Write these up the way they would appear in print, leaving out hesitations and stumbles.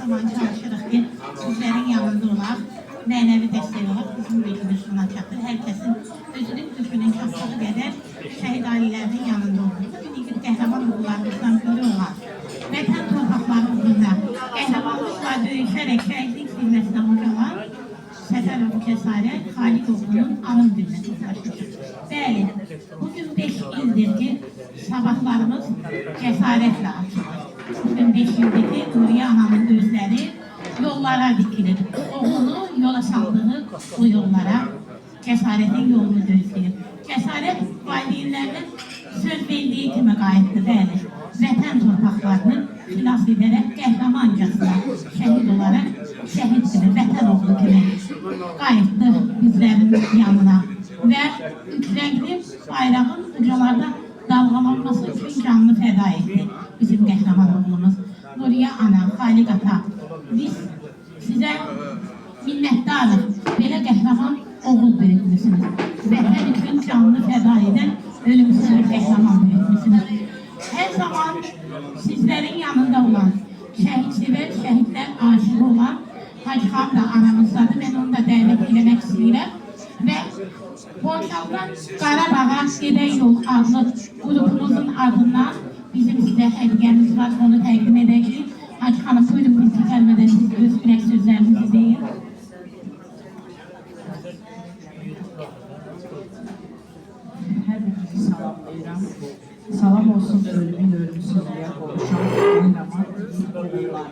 zaman çalışırıq ki, sizlərin yanında olaq, mənəvi dəstək olaq, bizim gücümüz buna çatır. Hər kəsin özünün gücünün çatdığı qədər şəhid ailələrinin yanında olur. Bugün igid qəhrəman oğullarımızdan biri olan vətən torpaqları uğrunda qəhrəmanlıqla döyüşərək şəhidlik zirvəsinə ucalan Səfərov Cəsarət Xaliqoğlunun anım gününə toplaşmışıq. Bəli, bugün 5 ildir ki, sabahlarımız cəsarətlə açılır. Bugün 5 ildir ki, Nuriye ananın gözləri yollara dikilir. Oğlunu yola saldığı o yollara cəsarətin yolunu gözləyir. Cəsarət valideynlərinin söz verdiyi kimi qayıtdı, bəli. Vətən torpaqlarını xilas edərək qəhrəmancasına şəhid olaraq, şəhid kimi, vətən oğlu kimi qayıtdı bizlərin yanına. Və üç rəngli bayrağın ucalarda dalgalanması üçün canını fəda etdi bizim qəhrəman oğlumuz. Nuriye ana, Xaliq ata, biz sizə minnətdarıq. Belə qəhrəman oğul böyütmüsünüz. Vətən üçün canını fəda edən ölümsüz bir qəhrəman böyütmüsünüz. Hər zaman sizlərin yanında olan, şəhid sevər, şəhidlər aşığı olan Hacı xan da aramızdadır. Mən onu da dəvət eləmək istəyirəm. Və Borçalıdan Qarabağa gedən yol adlı qrupumuzun adından bizim sizə hədiyyəmiz var, onu təqdim edəcəyik. Hacı xanım, buyurun, biz tükənmədən siz öz ürək sözlərinizi deyin. Hər birinizi salamlayıram. Salam olsun ölümün ölümsüzlüğe qovuşan qəhrəman oğullarımıza,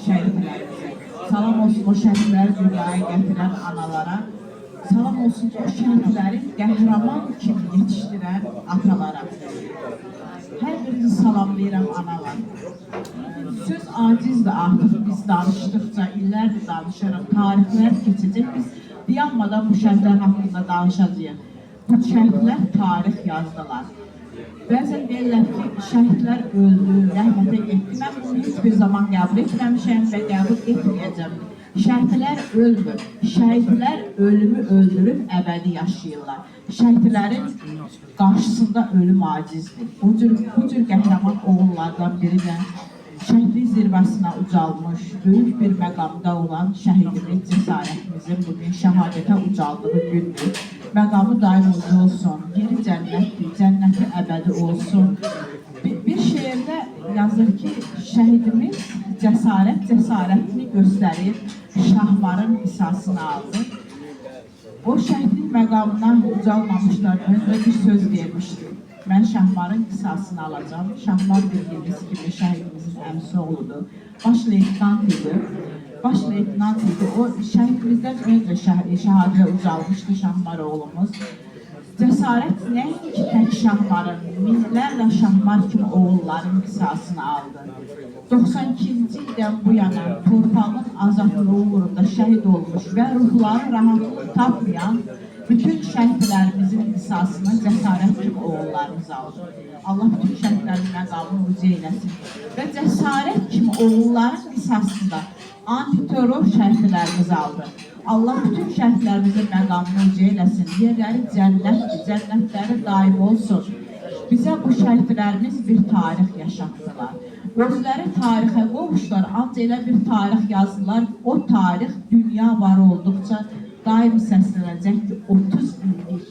şəhidlərimizə. Salam olsun o şəhidləri dünyaya gətirən analara. Salam olsun o şəhidləri qəhrəman kimi yetişdirən atalara. Hər birinizi salamlayıram analar. Söz acizdir artıq, biz danışdıqca, illərdir danışırıq, tarixlər keçəcək. Biz dayanmadan bu şəhidlər haqqında danışacağıq. Bu şəhidlər tarix yazdılar. Bəzən deyirlər ki, şəhidlər öldü, rəhmətə getdi. Mən bunu heç bir zaman qəbul etməmişəm və qəbul etməyəcəm. Şəhidlər ölmür. Şəhidlər ölümü öldürüb əbədi yaşayırlar. Şəhidlərin qarşısında ölüm acizdir. Bu cür qəhrəman oğullardan biri də şəhidlik zirvəsinə ucalmış, böyük bir məqamda olan şəhidimiz Cəsarətimizin bugün şəhadətə ucaldığı gündür. Məqamı daim uca olsun, yeri cənnətdir, cənnəti əbədi olsun. Bir şeirdə yazır ki, şəhidimiz cəsarət cəsarətini göstərir, Şahmarın qisasını aldı. O şəhidlik məqamına ucalmamışdan öncə bir söz vermişdi. Mən Şahmarın qisasını alacağam. Şahmar bildiyiniz kimi şəhidimizin əmisi oğludur. Baş leytenant idi. Baş leytenant idi. O şəhidimizdən öncə şəhadətə ucalmışdı Şahmar oğlumuz. Cəsarət nəinki tək Şahmarın, minlərlə Şahmar kimi oğulların qisasını aldı. 92-ci ildən bu yana torpağın azadlığı uğrunda şəhid olmuş və ruhları rahatlıq tapmayan bütün şəhidlərimizin qisasını cəsarət kimi oğullarımız aldı. Allah bütün şəhidlərin məqamını uca eyləsin. Və cəsarət kimi oğulların qisasında antiterror şəhidlərimiz aldı. Allah bütün şəhidlərimizin məqamını uca eyləsin. Yerləri cənnətdir, cənnətləri daim olsun. Bizə bu şəhidlərimiz bir tarix yaşatdılar. Özləri tarixə qovuşdular, ancaq elə bir tarix yazdılar ki, o tarix dünya var olduqca daim səslənəcək ki, 30 illik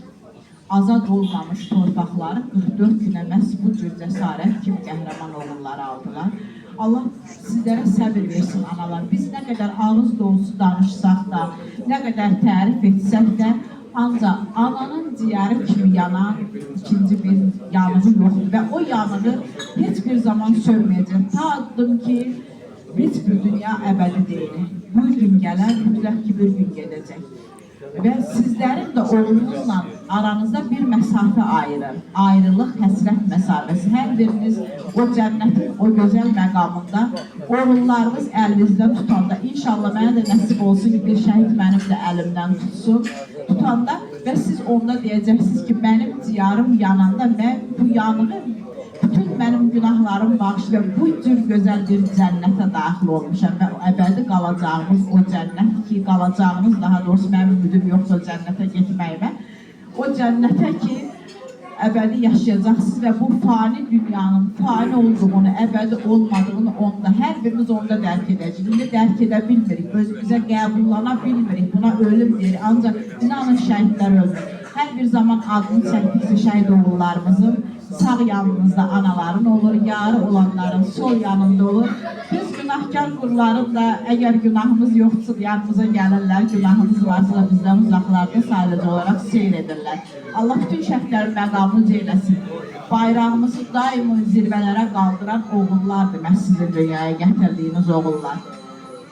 azad olmamış torpaqları 44 günə məhz bu cür cəsarət kimi qəhrəman oğulları aldılar. Allah sizlərə səbir versin analar. Biz nə qədər ağız dolusu danışsaq da, nə qədər tərif etsək də, ancaq ananın ciyəri kimi yanan ikinci bir yanığı yoxdur və o yanığı heç bir zaman sönməyəcək. Ta addım ki, heç bir dünya əbədi deyil. Bu gün gələr, mütləq ki bir gün gedəcək. Və sizlərin də oğlunuzla aranızda bir məsafə ayırır. Ayrılıq, həsrət məsafəsi. Hər biriniz o cənnətin o gözəl məqamında oğullarınız əlinizdə tutanda, inşallah mənə də nəsib olsun ki, bir şəhid mənim də əlimdən tutsun, tutanda və siz onda deyəcəksiniz ki, mənim ciyarım yananda mən bu yanığı bütün mənim günahlarım bağışlayır. Bu cür gözəl bir cənnətə daxil olmuşam və əbədi qalacağımız o cənnət ki, qalacağımız, daha doğrusu mənim ümidim yoxdur o cənnətə getməyimə. O cənnətə ki, Əbədi yaşayacaqsınız və bu fani dünyanın fani olduğunu, əbədi olmadığını onda, hər birimiz onda dərk edəcəyik. İndi dərk edə bilmirik, özümüzə qəbullana bilmirik, buna ölüm deyirik. Ancaq inanın şəhidlər ölmür. Hər bir zaman adını çəkdikcə şəhid oğullarımızın sağ yanınızda anaların olur, yarı olanların sol yanında olur. Biz günahkar qulların da əgər günahımız yoxdursa yanımıza gəlirlər, günahımız varsa da bizdən uzaqlarda sadəcə olaraq seyr edirlər. Allah bütün şəhidlərin məqamını uca eləsin. Bayrağımızı daima zirvələrə qaldıran oğullardır məhz sizin dünyaya gətirdiyiniz oğullar.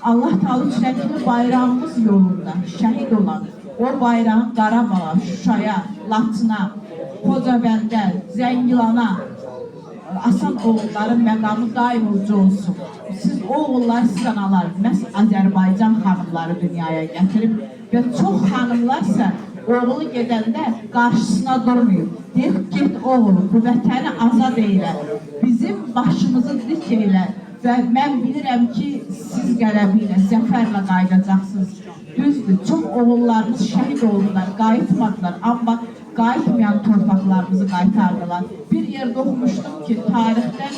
Allah Teala üçrəngli bayrağımız yolunda şəhid olan o bayrağın Qarabağa, Şuşaya, Laçına, Xocabəndə, Zəngilana asan oğulların məqamı daim uca olsun. Siz o oğullar, siz analar, məhz Azərbaycan xanımları dünyaya gətirib və çox xanımlarsa oğlu gedəndə qarşısına durmayıb. Deyib, get oğlum, bu vətəni azad eylə, bizim başımızı dik eylə və mən bilirəm ki, siz qələbi ilə, zəfərlə qayıdacaqsınız. Düzdür, çox oğullarımız şəhid oldular, qayıtmadılar, amma qayıtmayan torpaqlarımızı qaytardılar. Bir yerdə oxumuşdum ki, tarixdə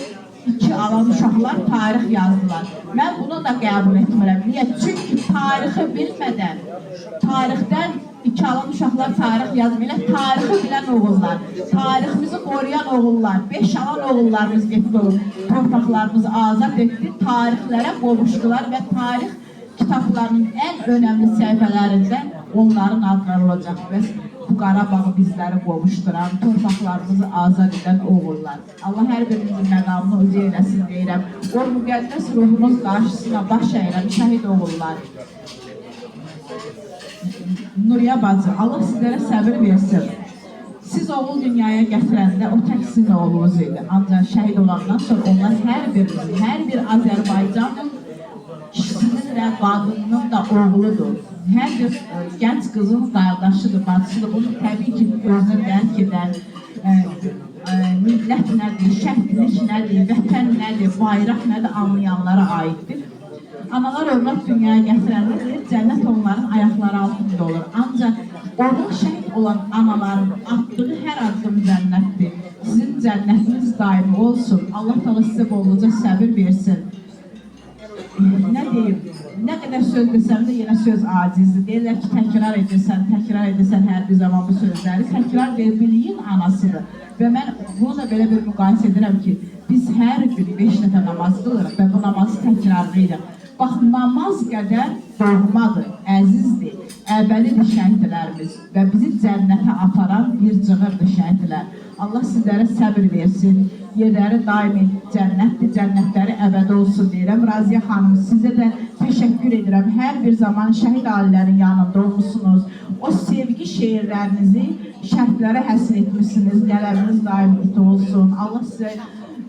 iki alan uşaqlar tarix yazdılar. Mən bunu da qəbul etmirəm. Niyə? Çünki tarixi bilmədən, tarixdən iki alan uşaqlar tarix yazmırlar. Tarixi bilən oğullar, tariximizi qoruyan oğullar, 5 alan oğullarımız getdi, torpaqlarımızı azad etdi, tarixlərə qovuşdular və tarix kitablarının ən önəmli səhifələrində onların adları olacaq. Və bu Qarabağı bizləri qovuşduran, torpaqlarımızı azad edən oğullar. Allah hər birimizin məqamını uca eləsin deyirəm. O müqəddəs ruhunuz qarşısına baş əyirəm, şəhid oğullar. Nuriyə bacı, Allah sizlərə səbir versin. Siz oğul dünyaya gətirəndə o tək sizin oğlunuz idi. Ancaq şəhid olandan sonra onlar hər birimizin, hər bir Azərbaycanın kişisinin də, qadınının da oğludur. Hər bir gənc qızın qardaşıdır, bacısıdır. Bunu təbii ki, özünü dərk edən millət nədir, şəhidlik nədir, vətən nədir, bayraq nədir anlayanlara aiddir. Analar övlad dünyaya gətirəndə deyir, cənnət onların ayaqları altında olur. Ancaq oğul şəhid olan anaların atdığı hər addım cənnətdir. Sizin cənnətiniz daimi olsun. Allah Teala sizə bolluca səbir versin. Nə deyim, nə qədər söz desəm də yenə söz acizdir. Deyirlər ki, təkrar edirsən, təkrar edirsən hər bir zaman bu sözləri. Təkrar deyir, biliyin anasıdır. Və mən bunu da belə bir müqayisə edirəm ki, biz hər gün 5 dəfə namaz qılırıq və bu namazı təkrarlayırıq. Bax, namaz qədər doğmadır, əzizdir, əbədidir şəhidlərimiz və bizi cənnətə aparan bir cığırdır şəhidlər. Allah sizlərə səbir versin, yerləri daimi cənnətdir, cənnətləri əbədi olsun deyirəm. Raziyə xanım, sizə də təşəkkür edirəm. Hər bir zaman şəhid ailələrin yanında olmusunuz. O sevgi şeirlərinizi şəhidlərə həsr etmişsiniz. Qələminiz daim iti olsun. Allah sizə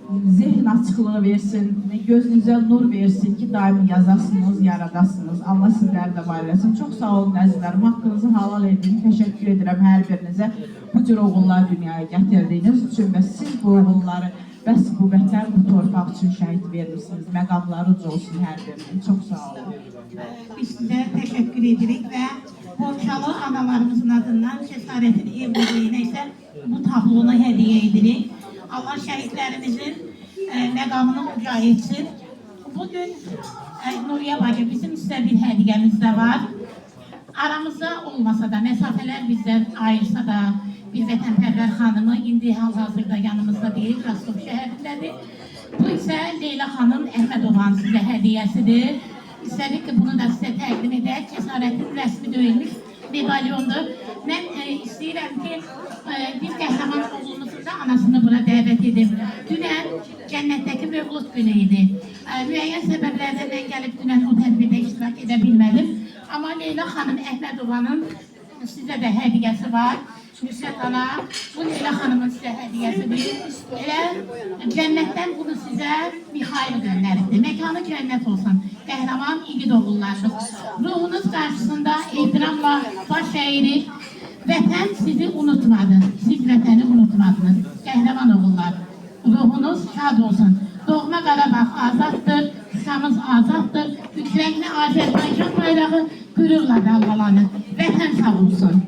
zehin açıqlığı versin, gözünüzə nur versin ki, daim yazasınız, yaradasınız. Allah sizləri də var eləsin. Çox sağ olun əzizlərim, haqqınızı halal edin. Təşəkkür edirəm hər birinizə. Bu cür oğullar dünyaya gətirdiyiniz üçün və siz bu oğulları bəs bu vətən, bu torpaq üçün şəhid vermişsiniz. Məqamları uca olsun hər birinin. Çox sağ olun. Biz sizə təşəkkür edirik və Borçalı analarımızın adından Cəsarətin ev muzeyinə isə bu tablonu hədiyyə edirik. Allah şəhidlərimizin məqamını uca etsin. Bugün Nuriyə bacı, bizim sizə bir hədiyyəmiz də var. Aramızda olmasa da, məsafələr bizdən ayırsa da, bir vətənpərvər xanımı indi hal-hazırda yanımızda deyil, Rostov şəhərindədir. Bu isə Leyla xanım Əhmədovanın sizə hədiyyəsidir. İstədik ki, bunu da sizə təqdim edək. Cəsarətin rəsmi döyülmüş medalyondur. Mən istəyirəm ki, bir qəhrəman oğlumuzun da anasını bura dəvət edim. Dünən cənnətdəki Mövlud günü idi. Müəyyən səbəblərdən mən gəlib dünən o tədbirdə iştirak edə bilmədim. Amma Leyla xanım Əhmədovanın sizə də hədiyyəsi var. Nüsrət ana, bu Leyla xanımın sizə hədiyyəsidir. Elə cənnətdən bunu sizə Mixail göndəribdir. Məkanı cənnət olsun. Qəhrəman igid oğullarımız. Ruhunuz qarşısında ehtiramla baş əyirik. Vətən sizi unutmadı. Siz vətəni unutmadınız. Qəhrəman oğullar. Ruhunuz şad olsun. Doğma Qarabağ azaddır, Şuşamız azaddır. Üç rəngli Azərbaycan bayrağı qürurla dalgalanır. Vətən sağ olsun.